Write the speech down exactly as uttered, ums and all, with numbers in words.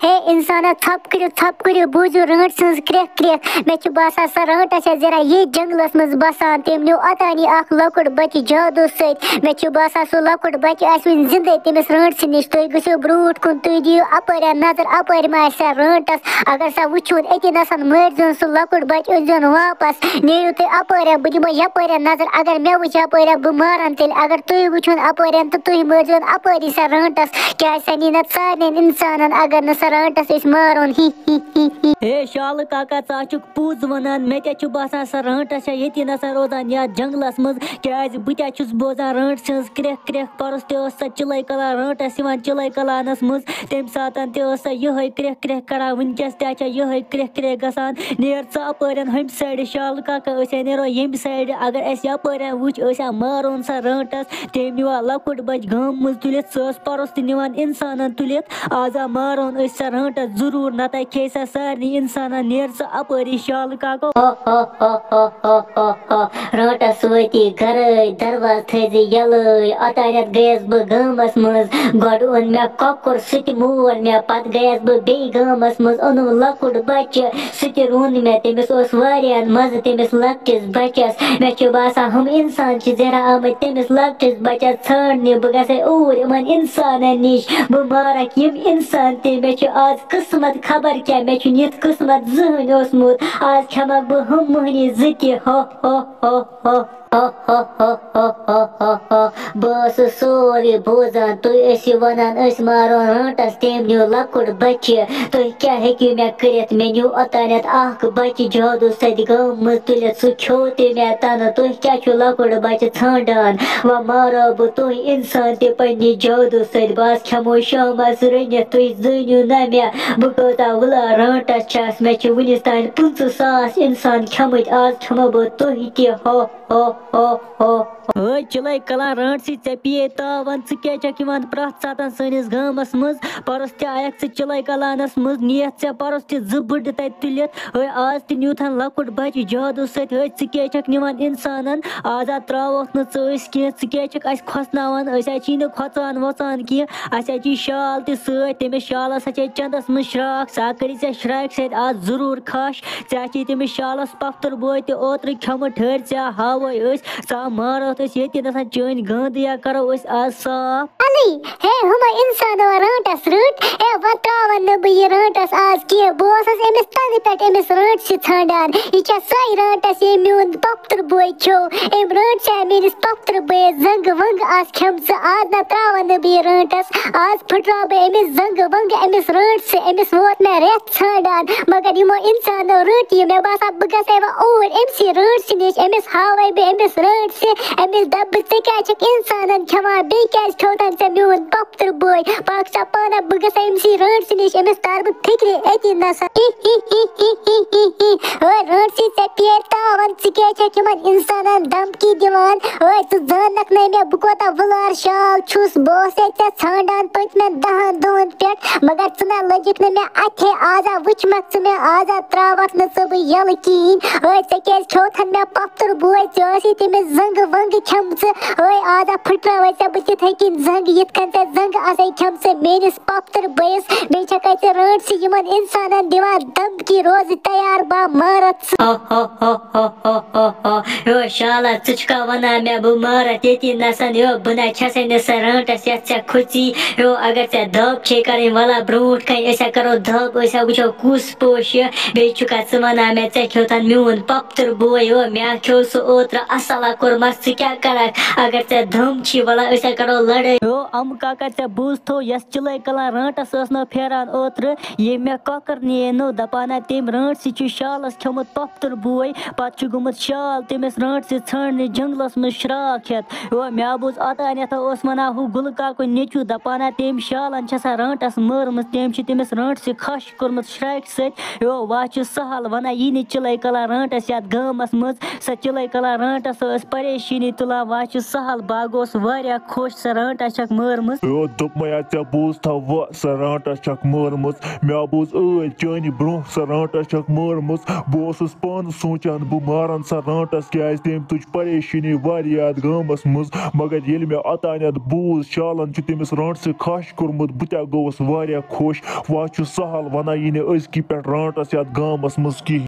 ہے انسانہ، ژھۄپہٕ کٔرِو، ژھۄپہٕ کٔرِو، بوٗزِو رٲنٛٹہٕ سٕنٛز کرٛٮ۪کھ کرٛٮ۪کھ۔ مےٚ چھُ باسان، سۄ رٲنٛٹَس چھےٚ ذرا ییٚتھۍ جنٛگلَس منٛز بَسان۔ تٔمۍ نیوٗ اوٚتانی اَکھ لۄکُٹ بَچہٕ جادوٗ سۭتۍ۔ مےٚ چھُ باسان، سُہ لۄکُٹ بَچہٕ آسہِ وٕنہِ زِندَے تٔمِس رٲنٛٹہٕ سٕے نِش۔ تُہۍ گٔژھِو برٛونٛٹھ کُن، تُہۍ دِیِو اَپٲرٮ۪ن نظر، اَپٲرۍ ما آسہِ سۄ رٲنٛٹَس۔ اگر سۄ وٕچھُن، أتی نَسَن مٲرۍزیون سُہ لۄکُٹ بَچہٕ، أنۍزیون واپَس۔ نیٖرِو تُہۍ اَپٲرٮ۪ن، بہٕ دِمو یَپٲرٮ۪ن نظر۔ اگر مےٚ وٕچھ یَپٲرٮ۪ن، بہٕ مارَن تیٚلہِ۔ اگر تُہۍ وٕچھُن اَپٲرٮ۪ن تہٕ تُہۍ مٲرۍزیون اَپٲری سۄ رٲنٛٹَس، کیٛازِ سۄ نی نَتہٕ سارنٕے اِنسانَن، اگر نہٕ سۄ رٲنٛٹَس أسۍ مارون۔ ہی ہی ہی ہی۔ ہے شالہٕ کاکا، ژٕ ہا چھُکھ پوٚز وَنان۔ مےٚ تہِ چھُ باسان، سۄ رٲنٛٹَس چھےٚ ییٚتی نَسَن روزان، یَتھ جنٛگلَس منٛز، کیٛازِ بہٕ تہِ ہا چھُس بوزان رٲنٛٹہٕ سٕنٛز کرٛٮ۪کھ کرٛٮ۪کھ۔ پَرُس تہِ ٲس سۄ چِلَے کَلان رٲنٛٹَس یِوان، چِلَے کَلانَس منٛز۔ تَمہِ ساتَن تہِ ٲس سۄ یِہوٚے کرٛٮ۪کھ کرٛٮ۪کھ کَران، وٕنۍکٮ۪س تہِ ہا چھےٚ یِہوٚے کرٛٮ۪کھ کرٛٮ۪کھ گژھان۔ نیر ژٕ اَپٲرٮ۪ن ہُمہِ سایڈٕ، شالہٕ کاکا، أسۍ ہا نیرو ییٚمہِ سایڈٕ۔ اگر اَسہِ یَپٲرٮ۪ن وٕچھ، أسۍ ہا مارون سۄ رٲنٛٹَس۔ تٔمۍ نیوٗ لۄکُٹ بَچہٕ گامہٕ منٛز تُلِتھ، سُہ ٲس پَرُس تہِ نِوان اِنسانَن تُلِتھ۔ آز ہا مارون أسۍ سۄ رٲنٛٹَس ضروٗر، نَتہٕ کھیٚیہِ سۄ سارنٕے اِنسانَن۔ نیر ژٕ اَپٲری، شالہٕ کاکو۔ ہا ہا ہا ہا ہا ہا ہا ہا۔ رٲنٛٹَس وٲتی گَرٲے، دروازٕ تھٲیزِ یَلٲے۔ اوٚتانٮ۪تھ گٔیَس بہٕ گامَس منٛز، گۄڈٕ اوٚن مےٚ کۄکُر، سُہ تہِ مول مےٚ۔ پَتہٕ گٔیَس بہٕ بیٚیہِ گامَس منٛز، اوٚنُم لۄکُٹ بَچہٕ، سُہ تہِ روٚن مےٚ۔ تٔمِس اوس واریاہ مَزٕ تٔمِس لۄکٹِس بَچَس۔ مےٚ چھُ باسان، ہُم اِنسان چھِ زہرا آمٕتۍ تٔمِس لۄکٹِس بَچَس ژھانٛڈنہِ۔ بہٕ گژھٕ اوٗرۍ یِمَن اِنسانَن نِش، بہٕ مارَکھ یِم اِنسان تہِ۔ مےٚ چھُ آز قٕسمَت خبر کیٛاہ، مےٚ چھُنہٕ یُتھ قٕسمَت زٕہٕنۍ اوسمُت۔ آز کھٮ۪مَکھ بہٕ ہُم مٔہنی زٕ تہِ۔ ہا ہا ہا ہا ہا۔ ہا ہا ہا ہا ہا ہا ہا۔ بہٕ ٲسٕس سورُے بوزان، تُہۍ ٲسِو وَنان أسۍ مارون رٲنٛٹَس، تٔمۍ نیوٗ لۄکُٹ بَچہِ۔ تُہۍ کیٛاہ ہیٚکِو مےٚ کٔرِتھ؟ مےٚ نیوٗ اوٚتانٮ۪تھ اَکھ بَچہِ جادوٗ سۭتۍ گامہٕ منٛز تُلِتھ، سُہ کھیوٚو تہِ مےٚ تَنہٕ۔ تُہۍ کیٛاہ چھِو لۄکُٹ بَچہِ ژھانٛڈان؟ وۄنۍ مارو بہٕ تُہۍ اِنسان تہِ پنٛنہِ جادوٗ سۭتۍ۔ بہٕ آز کھٮ۪مو شامَس رٔنِتھ، تُہۍ زٲنِو نہ مےٚ بہٕ کۭژاہ وٕلا رٲنٛٹَس چھَس۔ مےٚ چھِ وٕنِس تام پٕنٛژٕہ ساس اِنسان کھٮ۪مٕتۍ، آز کھٮ۪مو بہٕ تُہۍ تہِ۔ ہا ہا ہا ہا۔ ہے چِلَے کَلان رٲنٛٹسٕے، ژےٚ پیٚیے تاوَن، ژٕ کیٛازِ چھَکھ یِوان پرٛٮ۪تھ ساتَن سٲنِس گامَس منٛز؟ پَرُس تہِ آیَکھ ژٕ چِلَے کَلانَس منٛز، نِیَتھ ژےٚ پَرُس تہِ زٕ بٕڈٕ تَتہِ تُلِتھ۔ ہے آز تہِ نیوٗتھَن لۄکُٹ بَچہِ جادوٗ سۭتۍ۔ ہے ژٕ کیٛازِ چھَکھ نِوان اِنسانَن؟ آز ہا ترٛاووکھ نہٕ ژٕ أسۍ کینٛہہ، ژٕ کیٛازِ چھَکھ اَسہِ کھۄژناوان؟ أسۍ ہا چھی نہٕ کھۄژان وۄژان کینٛہہ، اَسہِ ہا چھی شال تہِ سۭتۍ، تٔمِس شالَس ہا چھے چَندَس منٛز شرٛاکھ، سۄ ہا کَری ژےٚ شرٛاکہِ سۭتۍ آز ضروٗر کھَش۔ ژےٚ ہا چھی تٔمِس شالَس پۄپھتٕر بوے تہِ اوترٕ کھیوٚمُت، ٹھٔہر ژےٚ ہاوَے أسۍ۔ ژٕ ہا مارَتھ أسۍ ییٚتہِ نَسَن چٲنۍ گانٛدٕ یا کَرو أسۍ آز صاف۔ علی، ہے ہُمو اِنسانو رٲنٛٹَس رٔٹ، ہے وۄنۍ ترٛاوَن نہٕ بہٕ یہِ رٲنٛٹَس آز کینٛہہ۔ بہٕ اوسُس أمِس تَنہٕ پٮ۪ٹھ أمِس رٲنٛٹسہِ ژھانٛڈان۔ یہِ چھےٚ سۄے رٲنٛٹَس، ییٚمۍ میون پۄپھتٕر بوے کھیوٚو۔ أمۍ رٲنٛٹسہِ آے میٛٲنِس پۄپھتٕر بٲیِس زنٛگہٕ ونٛگہٕ آز کھٮ۪مژٕ۔ آز نہ ترٛاوَن نہٕ بہٕ یہِ رٲنٛٹَس۔ آز پھٕٹراو بہٕ أمِس زنٛگہٕ ونٛگہٕ، أمِس رٲنٛٹسہِ۔ أمِس ووت مےٚ رٮ۪تھ ژھانٛڈان، مگر یِمو اِنسانو رٔٹ یہِ۔ مےٚ باسان، بہٕ گژھٕ ہے وۄنۍ اوٗرۍ أمۍ سٕے رٲنٛٹسہِ نِش، أمِس ہاوَے بہٕ أمِس رٲنٛٹسہِ، أمِس دَپہٕ بہٕ، ژٕ کیٛازِ چھَکھ اِنسانَن کھٮ۪وان، بیٚیہِ کیٛازِ کھیوٚو تَن ژےٚ میون پۄپھتٕر بوے؟ پَکھ ژٕ پانہ، بہٕ گژھٕ أمۍ سٕے رٲنٛٹسہِ نِش، أمِس تَرٕ بہٕ فِکرِ أتی نَسا۔ ہے رٲنٛٹسہِ، ژےٚ پیٚیہِ تاوَن، ژٕ کیٛازِ چھَکھ یِمَن اِنسانَن دھمکی دِوان؟ ہے، ژٕ زانَکھ نَے مےٚ بہٕ کوٗتاہ وُلار شال چھُس، بہٕ اوسَے ژےٚ ژھانٛڈان پٔتمٮ۪ن دَہَن دۄہَن پٮ۪ٹھ، مگر ژٕ نہ لٔجِکھ نہٕ مےٚ اَتھے۔ آزا وٕچھمَکھ ژٕ مےٚ، آزا ترٛاوَکھ نہٕ ژٕ بہٕ یَلہٕ کِہیٖنۍ۔ ہے، ژےٚ کیٛازِ کھیوٚوتھَن مےٚ پۄپھتٕر بوے؟ ژےٚ ٲسی تٔمِس زنٛگہٕ ونٛگہٕ کھٮ۪مژٕ۔ ہے، آزا پھٕٹراوَے ژےٚ بہٕ تِتھَے کِنۍ زنٛگہٕ، یِتھ کٔنۍ ژےٚ زنٛگہٕ آسَے کھٮ۪مژٕ میٛٲنِس پۄپھتٕر بٲیِس۔ بیٚیہِ چھَکھ اَتہِ رٲنٛٹسہِ یِمَن اِنسانَن دِوان دھمکی، روزِ تیار، بہٕ ہا مارَتھ ژٕ۔ ہا ہا ہا ہا ہا ہا ہا۔ یو شالا، ژٕ چھُکھا وَنان مےٚ بہٕ مارَتھ ییٚتی نَسَن؟ یو، بہٕ نہ چھَسَے نہٕ سۄ رٲنٛٹَس یَتھ ژےٚ کھوٚژی۔ یو، اگر ژےٚ دَب چھے کَرٕنۍ، وَلہ برونٛٹھ کَنہِ أسۍ ہا کَرو دَب، أسۍ ہا وٕچھو کُس پوش یہِ۔ بیٚیہِ چھُکھا ژٕ وَنان مےٚ ژےٚ کھیوٚتھَن میون پۄپھتٕر بوے؟ یو، مےٚ ہا کھیوٚو سُہ اوترٕ اَصٕل ہا کوٚرمَس، ژٕ کیٛاہ کَرَکھ؟ اگر ژےٚ دَم چھی، وَلہ أسۍ ہا کَرو لَڑٲے۔ یو، اَمہٕ کاکا، ژےٚ بوٗزتھو، یَس چِلَے کَلان رٲنٛٹَس ٲس نہ پھیران اوترٕ، ییٚمۍ مےٚ کۄکَر نِیے نو، دَپان ہا تٔمۍ رٲنٛٹسہِ چھُ شالَس کھیوٚمُت پۄپھتٕر بوے، پَتہٕ چھُ گوٚمُت شال تٔمِس رٲنٛٹسہِ ژھانٛڈنہِ جنٛگلَس منٛز شرٛاکھ ہٮ۪تھ۔ یو، مےٚ ہا بوٗز اوٚتانٮ۪تھ اوس وَنان ہُہ گُلہٕ کاکُن نیٚچوٗ، دَپان ہا تٔمۍ شالَن چھےٚ سۄ رٲنٛٹَس مٲرمٕژ، تٔمۍ چھِ تٔمِس رٲنٛٹسہِ کھَش کوٚرمُت شرٛاکہِ سۭتۍ۔ یو، وۄنۍ چھُ سہل وَنان، یی نہٕ چِلَے کَلان رٲنٛٹَس یَتھ گامَس منٛز۔ سۄ چِلَے کَلان رٲنٛٹَس ٲس پریشٲنی تُلان، وۄنۍ چھُ سہل، بہٕ ہا گوس واریاہ خۄش، سۄ رٲنٛٹَس چھَکھ مٲرمٕژ۔ یو، دوٚپمَے ہا ژےٚ، بوٗزتھا وۄنۍ، سۄ رٲنٛٹَس چھَکھ مٲرمٕژ۔ مےٚ ہا بوٗز سۭتۍ چانہِ برونٛہہ سۄ رانٛٹس چھکھ مٲرمٕژ۔ بہٕ اوسُس پانہٕ سونٛچان، بہٕ مارن سۄ رانٛٹس، کیازِ تٔمۍ تُج پریشٲنی واریاہ یتھ گامس منٛز۔ مگر ییٚلہِ مےٚ اوتانٮ۪تھ بوٗز، شالن چھُ تٔمِس رانٛٹسٕے کھش کوٚرمُت، بہٕ تہِ گوٚوُس واریاہ خۄش۔ وۄنۍ چھُ سہل، وۄنۍ یی نہٕ أزکی پٮ۪ٹھ رانٛٹس یتھ گامس منٛز کِہیٖنۍ۔